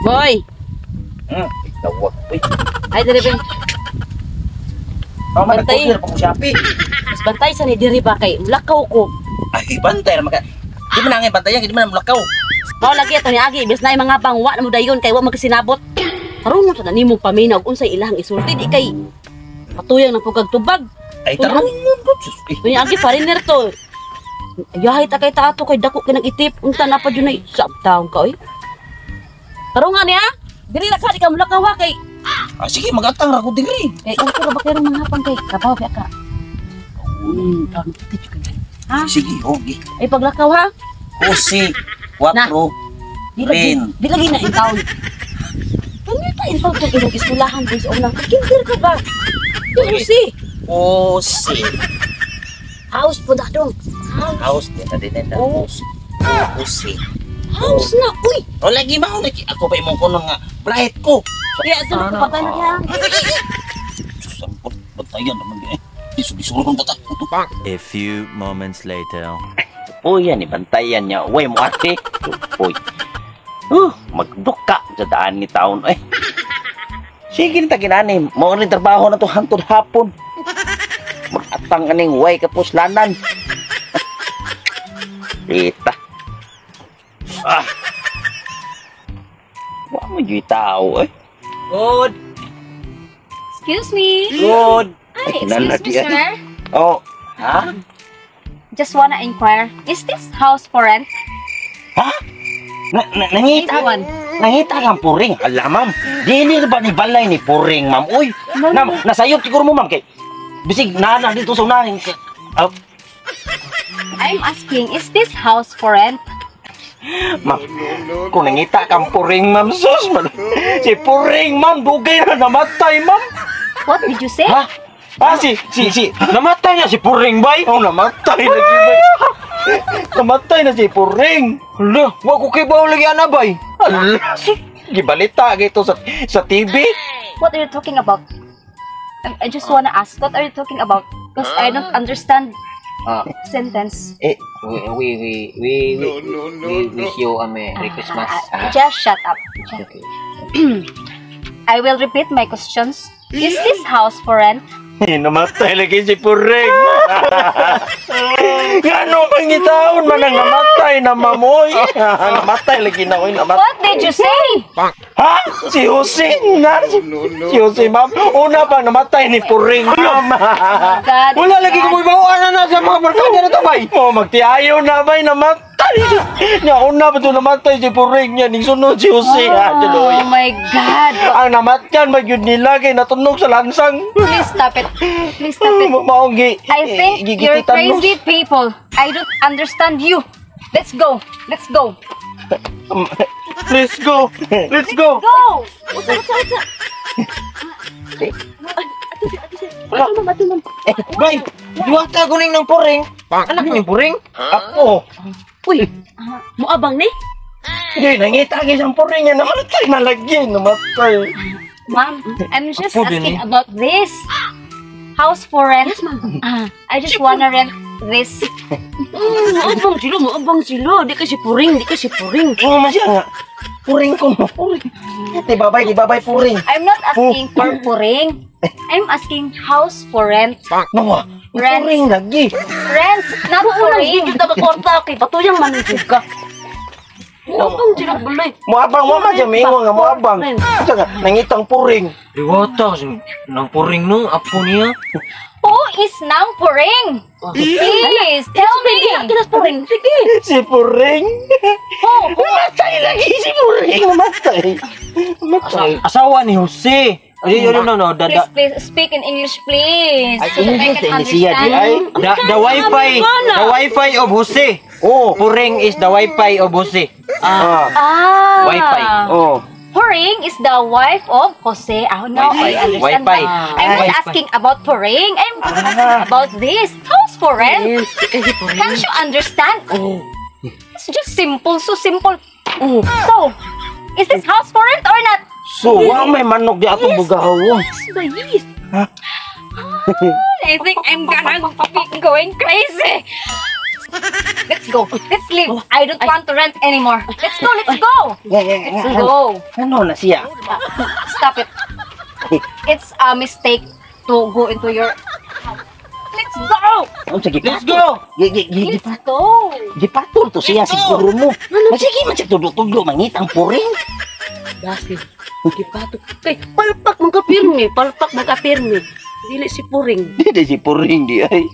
Boy, Tawag. Uy, ay diri be. tama Bantay. nag-order pa ko Shopee. Mas bantay sa ni diri ba kay mulakaw ko. Ay, bantay ra maka. Di man nangay bantayan, di man mulakaw. Mao lagi ato ni agi bis na mga bangwa na mo dayon kay wa magkasinabot. Tarong mo sa nimo paminaw unsay ilahang isulti di kay patuyang ng pugag tubag. Ay, tarong. Sus, eh. Tunya agi foreigner to. Yahay ta kay ta ato kay dako kay nag-itip unta na pa jud nay sa taon ka oy. Tarong nga niya. Diri ra ka di ka mulakaw ha kay Ah, sige, magatang ra ko diri. kay unsa ra ba kay mga hapang kay kabaw kay ka. Taon kita jud kay. Ha? Sige, okay. Ay paglakaw ha. Jose, 4. Di lagi, Rin. di lagi na intaon. Kanya ta intaon kung imong iskulahan dun sa unang kinder ka ba? Di si. Jose. House po na dong. House. House din na din na. Oh. House. Jose. House na. Uy. O lagi ba lagi ako pa imong kuno nga bright ko. Kaya ito na patay na kaya. Sus, ampun, bantayan naman di eh. Disu-disuron pa ta. A few moments later. Uy, yan, ibantayan niya. Uy, mo ate. Uy. Magduka sa daan ni taon. Eh. Sige na taginani. Mao ni trabaho na to hantod hapon. Magatang aning way kapuslanan. Kita. Ah. Wa mo juy tao eh. Good. Excuse me. Good. Hi, Ay, kinala excuse me, di ay. sir. Oh. Ha? Just wanna inquire, is this house for rent? Ha? Na, nangita This one. Nangita kang puring. Ala, ma'am. Dili ba ni balay ni puring, ma'am? Uy, na, nasayop siguro mo, ma'am. Kay, bisig, nana dito sa unahin. Ah, I'm asking, is this house for rent? Ma'am, kung nangita kang puring, ma'am, sus, man. Si puring, ma'am, dugay na namatay, ma'am. What did you say? Ha? Ah, si, Namatay na si Puring bay. Oh, namatay na si bay. Namatay na si puring. Hala, wa ko kay bawo lagi ana bay. Ala, sus, gibalita gito sa TV. What are you talking about? I just wanna ask, what are you talking about? Because I don't understand Ah, sentence. Eh, we wish you a Merry Christmas. Just shut up. Okay. I will repeat my questions. Is this house for rent? Eh, namatay lagi si Puring. Ngano pangitaon man ang namatay na mamoy. Namatay lagi na oy, namatay. What did you say? Ha? Si Jose na si Jose, ma'am. Una pa namatay ni Puring, ma'am. God. Wala lagi ko moy bawo ana na sa mga barkada na to bay. Oh, magtiayo na bay namatay. Nya una pa to namatay si Puring niya ning sunod si Jose. Ah, tuloy. Oh my God. Ang namatyan ba yun nila kay natunog sa lansang. Please stop it. Please stop it. Maong gi I think you're gigititan mo. crazy people. I don't understand you. Let's go. Let's go. Let's go. Let's go. Go! Unsa, unsa, unsa? Ay, ato si, ato si. Ato ma'am, ato ma'am. Eh, bay, diwata ko ning nang Puring. Anak ni Puring? Ako. Uy, moabang ni? Hindi, nangita ang isang puring niya. Namatay na lagi. Namatay. Ma'am, I'm just Apo din asking eh. about this. House for rent. Yes, ma'am. Ah, I just wanna rent this. Moabang sila, moabang sila. Di ka si Puring, di ka si Puring. Oo, masya nga. Puring ko mo. Puring. Di babay, di babay, puring. I'm not asking for puring. I'm asking house for rent. Nawa, Rent. puring lagi. Rent, not Unang puring. video ta ka kwarta kay patuyang man jud ka. Moabang sila balay. Muabang, mo man siya. Mingo nga, muabang. Ito nga, nangitang puring. Diwata si nang Puring no, apo niya. Who is nang puring? Please, tell me. Di kinas Puring. Sige. Si puring. Who? Who? Namatay lagi si puring. Namatay. Namatay. Asawa ni Jose. Ay, no, no, the, Please, please, speak in English, please. Ay, So that I English can eh, siya di understand. ay. the wifi of Jose. Oh. Puring is the wifi of Jose. Ah. Ah. Wi-Fi. Oh. Puring is the wife of Jose. Oh, now I Wi-Fi. understand. Wi-Fi. I'm not Wi-Fi. asking about Puring. I'm asking about this. House for rent. Yes, di ka si Puring. Can't you understand? Oh. It's just simple, so simple. Oh. So, is this house for rent or not? So, wa may manok di atong bugaw. Yes, ba, yes. I think I'm gonna be going crazy. Let's go. Let's leave. I don't want to rent anymore. Let's go. Let's go. Let's go. Ano na siya? Stop it. It's a mistake to go into your house. Let's go. Unsa Let's gipatol? go. Let's go. Gipatol to siya Let's go. siguro mo. Sige man siya tudlo-tudlo mangitang Puring. Dasi. Gipato. Kay palpak man ka pirmi, palpak man ka pirmi. Dili si Puring. Di si Puring di ay.